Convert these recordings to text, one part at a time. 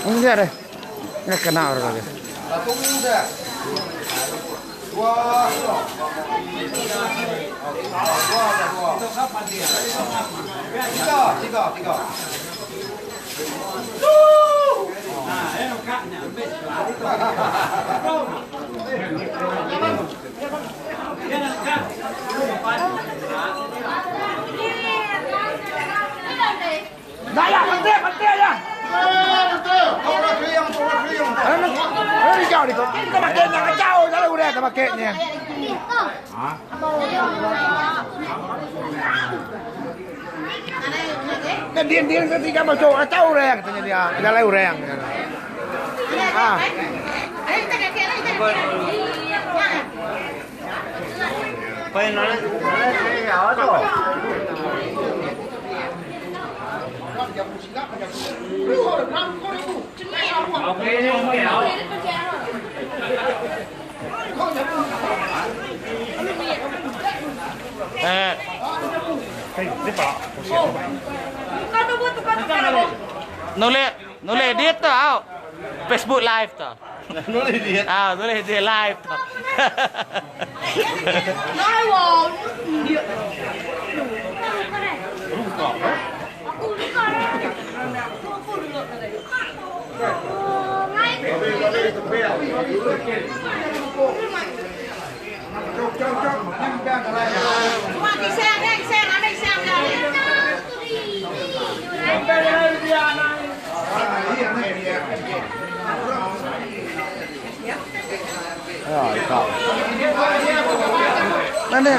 Enggak deh. Enggak kena orang lagi. Din din ketiga masuk kacau orang katanya dia. Jalai orang. Ah. Eh. Nulis nulis dia tu au. Facebook live tu. Nulis dia. Ah, nulis dia live tu. Mana?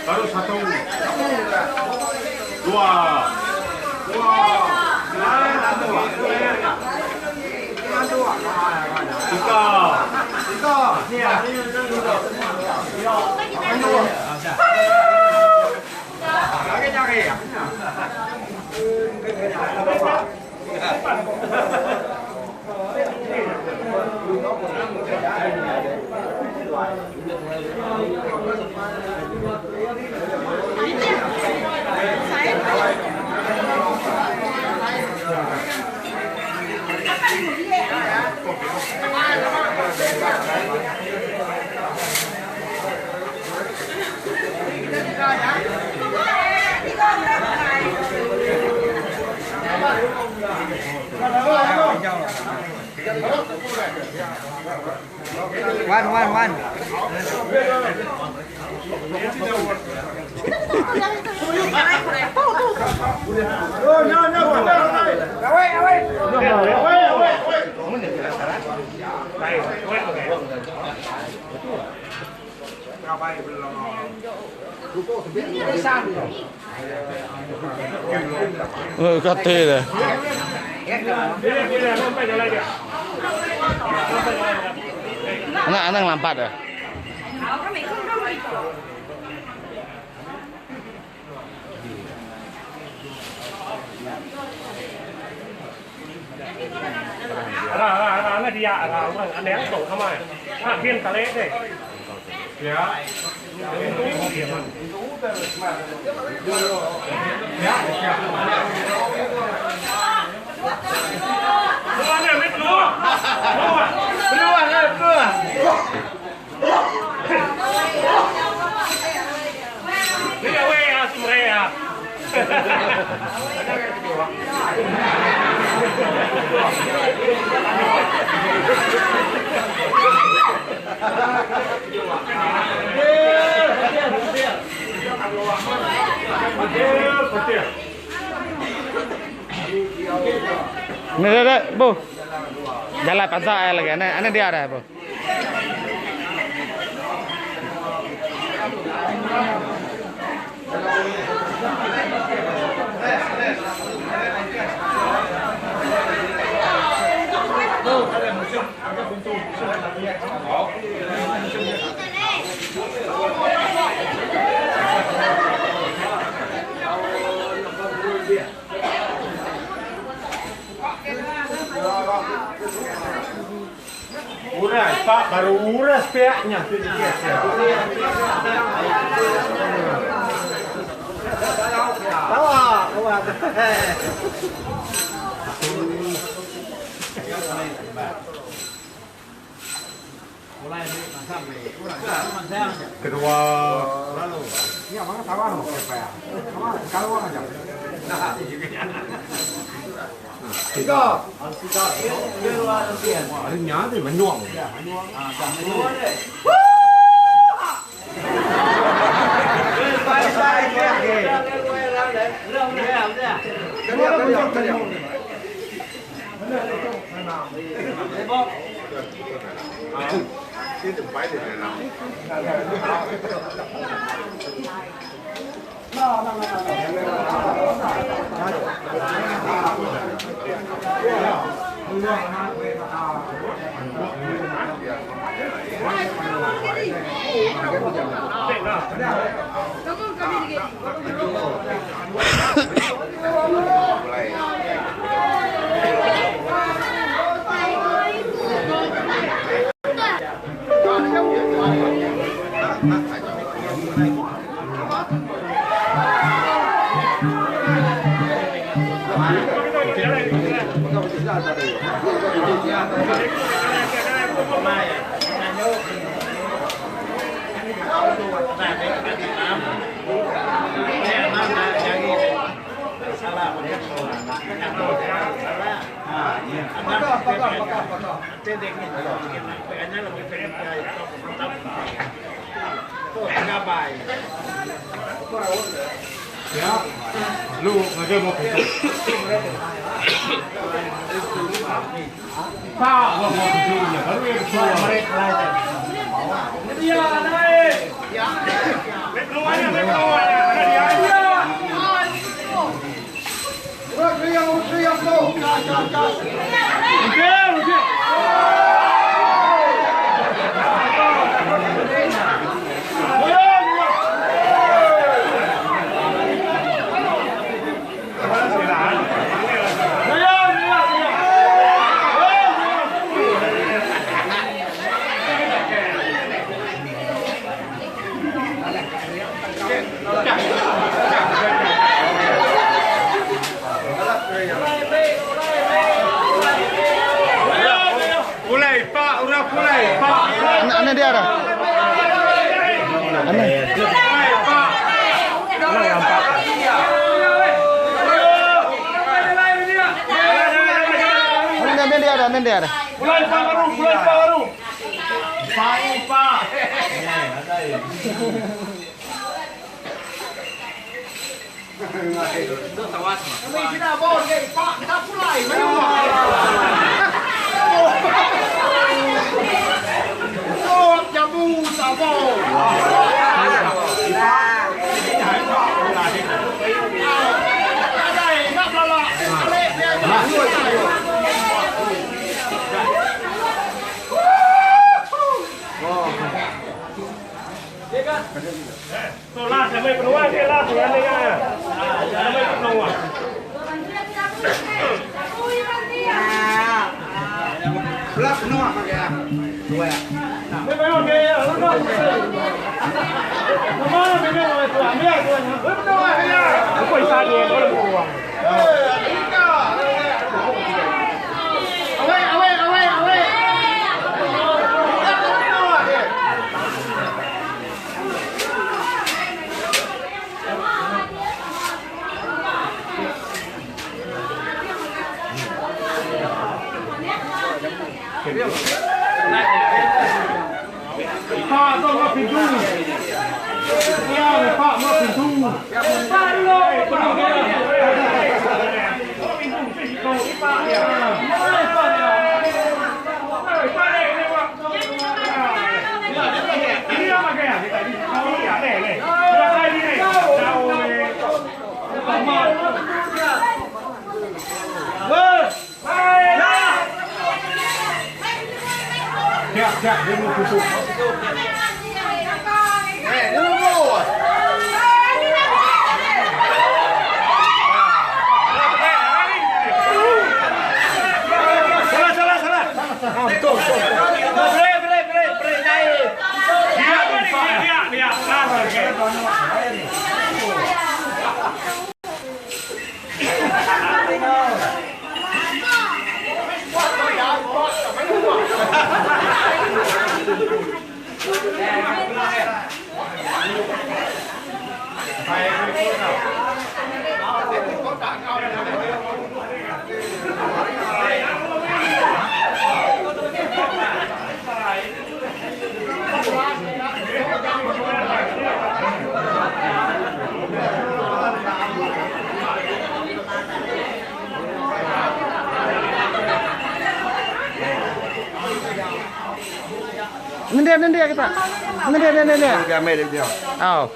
Baru satu, dua, tiga, One, one, one. Eh, kata dah. Anak anak lambat dah. Ni dah bu. Jalai pansa ai lagi. Ane ane dia dah bu. Uras pak baru uras pihaknya tu dia. Tawa, tawa. Kedua. Tiga. Ada nya tu menyuang. Lu ngajar mau pintu. Pak, gua mau pintunya. Baru ya keluar. Pulai pak, udah pulai pak. Ane dia dah. Ane. Pulai pak. Ane ane dia dah, ane dia dah. Pulai pak baru, pulai pak baru. Pak pak. Lah, sampai keluar dia lah, keluar dia. Sampai keluar. Nendia nendia kita. Nendia nendia. Au.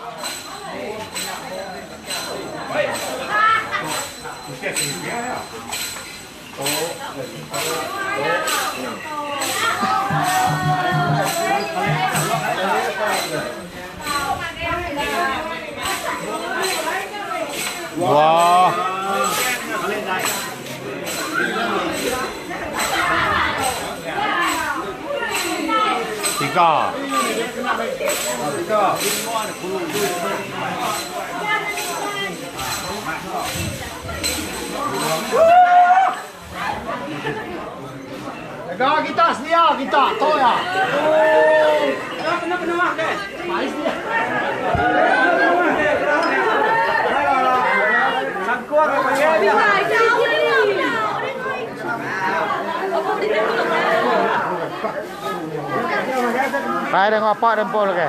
Wah. Tiga. Jaga kita sedia kita to ya. Pai dah ngopak dempul ke.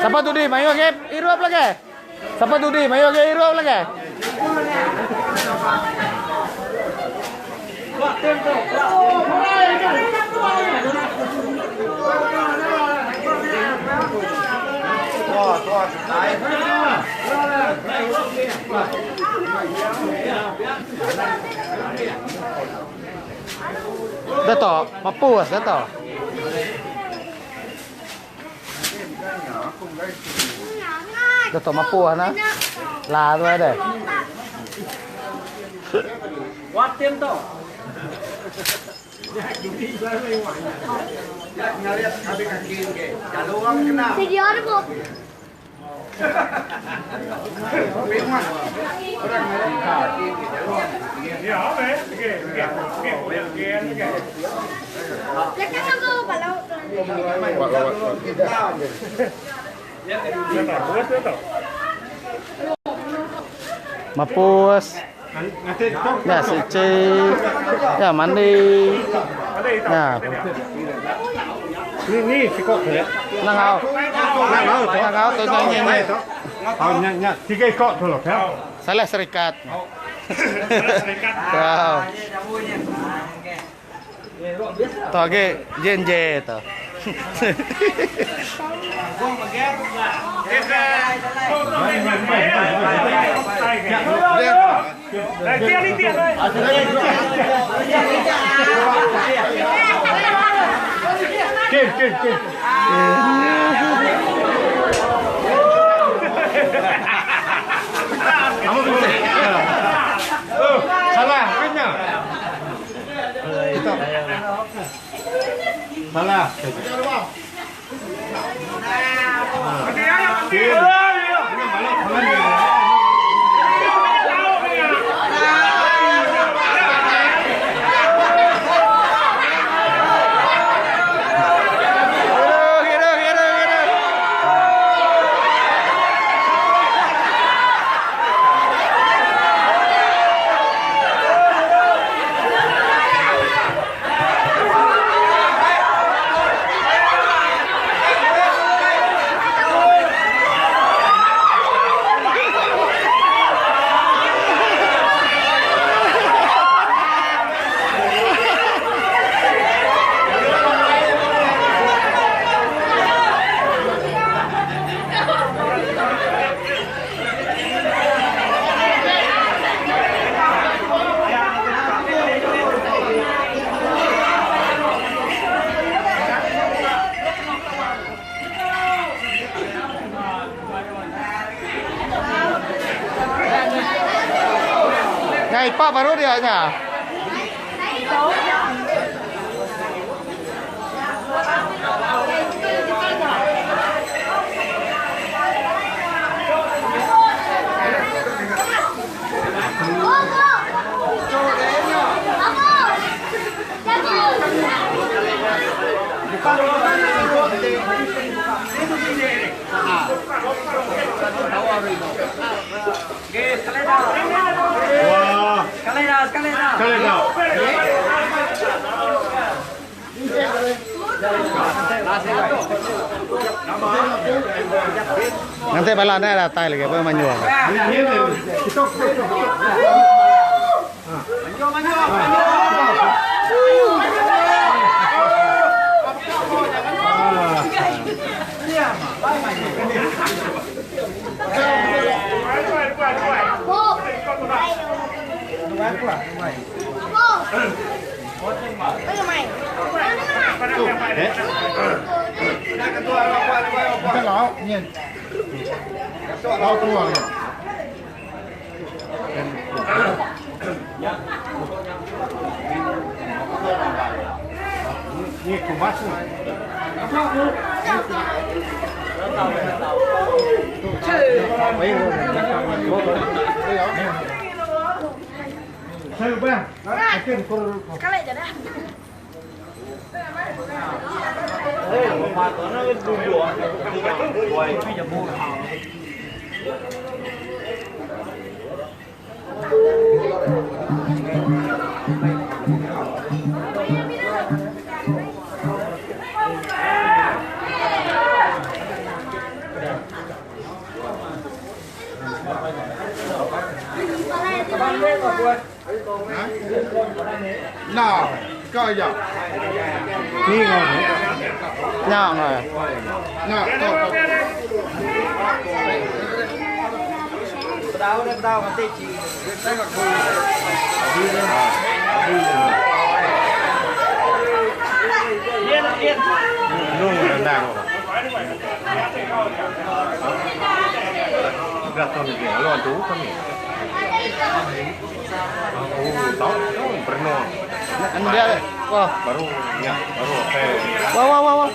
Siapa tu di? Mayu ke irup lagi. Siapa tu di? Mayu ke irup lagi. Dato, mapuas dato. Dato mapuas na. La tu ada. Mapuas. Ya si C. Ya mandi. Ya. Ni ni sikok tu. Nang au. Nang au tu nang ni. Oh nya nya tiga ikok tu loh. Salah serikat. Wow. To ke jen je to. Kim kim kim. Kamu bisa. Oh, salah kena. Kita. Salah. Kim. Kira kira kira. ipak baru dia nya. Nganti bala enda datai lagi ba manyung. Nya enggau. Enda wah. Wah wah wah wah.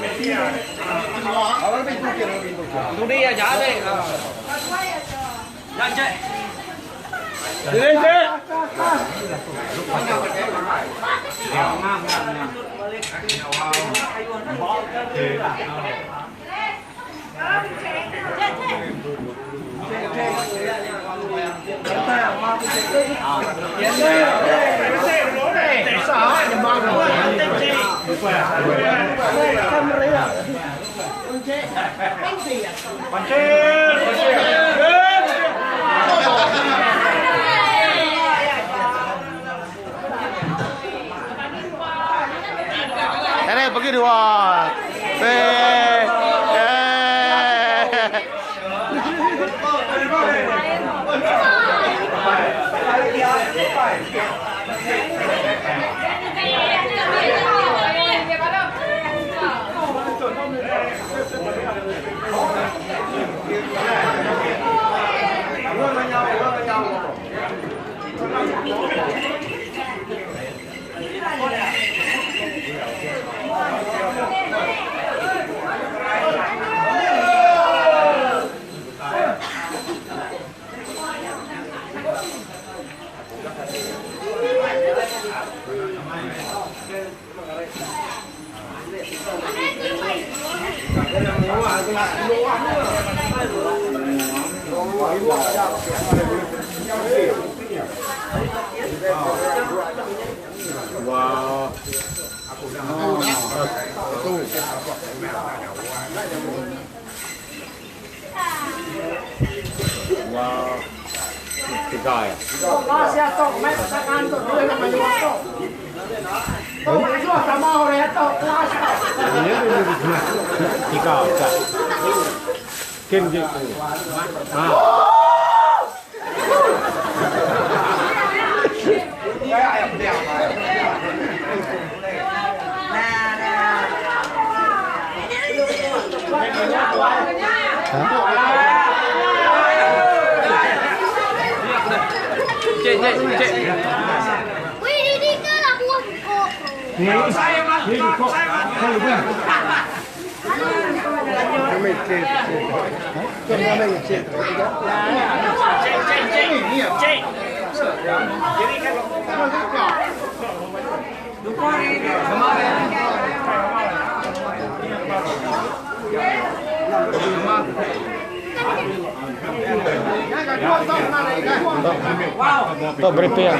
Ini pergi dua. Eh. Eh. Cek cek cek. Tu briefing.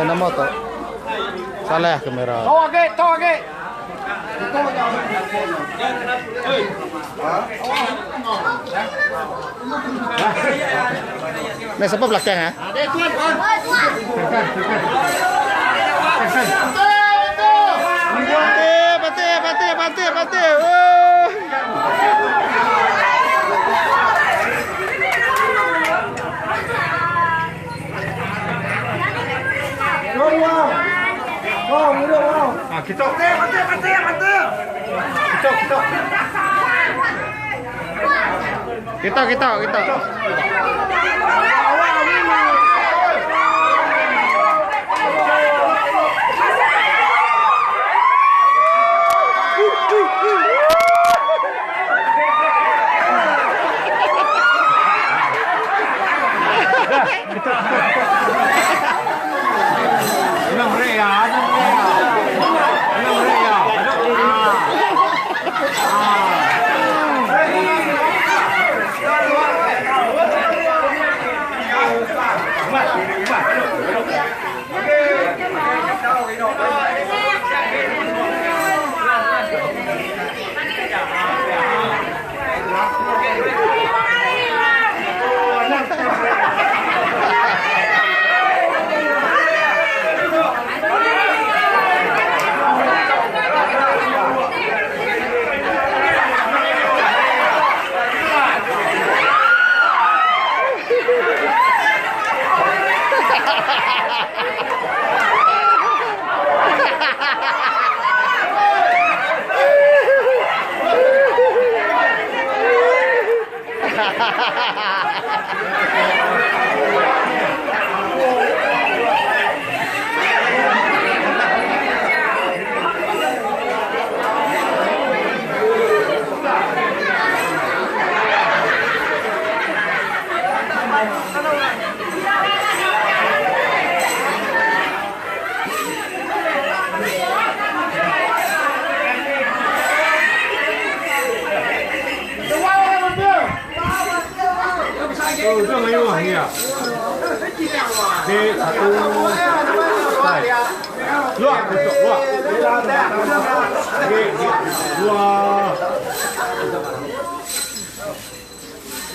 Nama tu? Salah kamera. Ni siapa belakang ah? Pati, pati, pati, pati. Oh. Kita, kita, kita.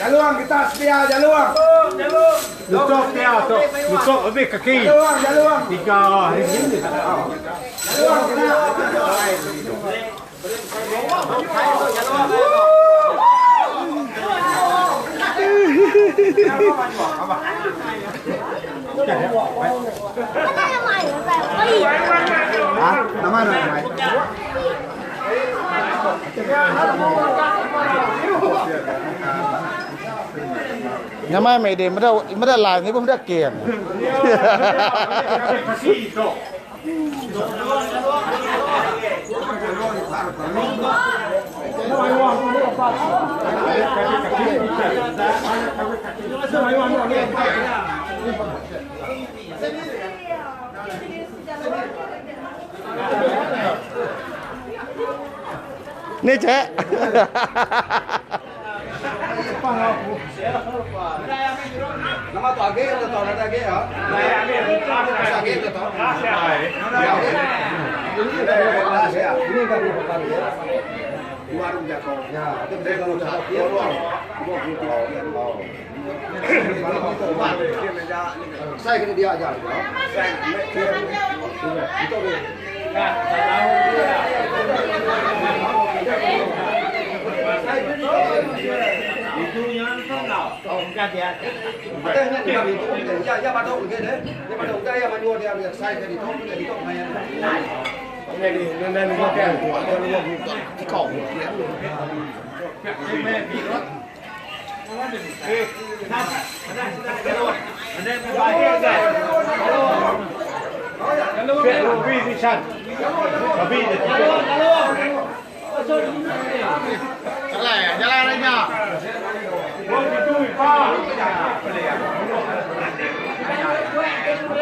Jaluang kita sedia jaluang. Lutok dia tu. Lutok lebih kaki. Jaluang, jaluang. Tiga. Jaluang kita. Nama mai dia, meda meda live ni pun meda game. Kasih tu. Ni cek. Nama tu age atau ada age ya? Age atau? Ini kan bukan ya. Warung jago. Ya, itu kalau Saya kena dia ajar. Saya itu.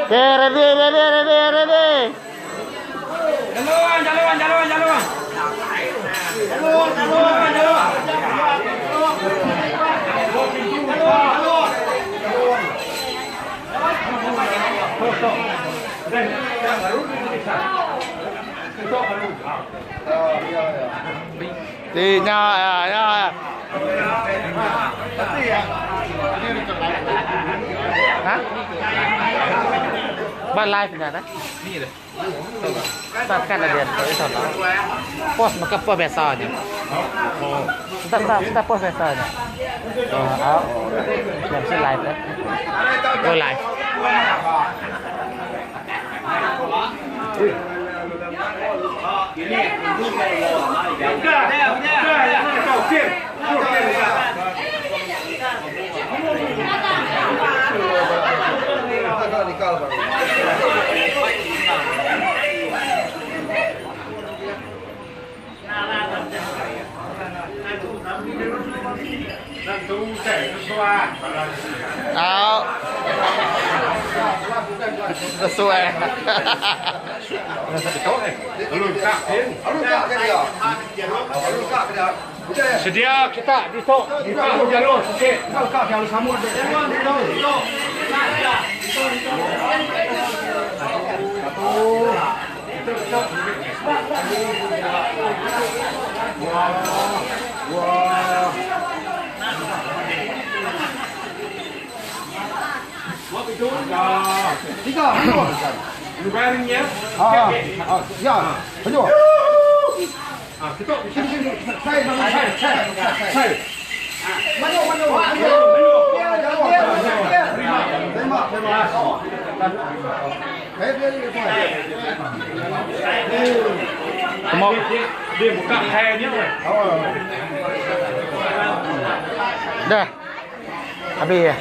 Okay, ready, ready, ready, ready. Jaluan, jaluan, jaluan, jaluan. Jaluan, jaluan, jaluan. Thì nhà nhà. Hả? Ba live nya dah. Ni dah. Tak kan ada dia. Post maka post biasa aja. Tak tak tak post biasa aja. Oh, làm sẽ live đấy. Go live. Đó. Sesuai. Sedia kita di tok di tok jalur sikit. Ah, ya, maju. Ah, kita Saya, saya, saya, saya. Maju, maju, maju. Terima, terima. Mau dia buka kainnya. Dah. Habis ya.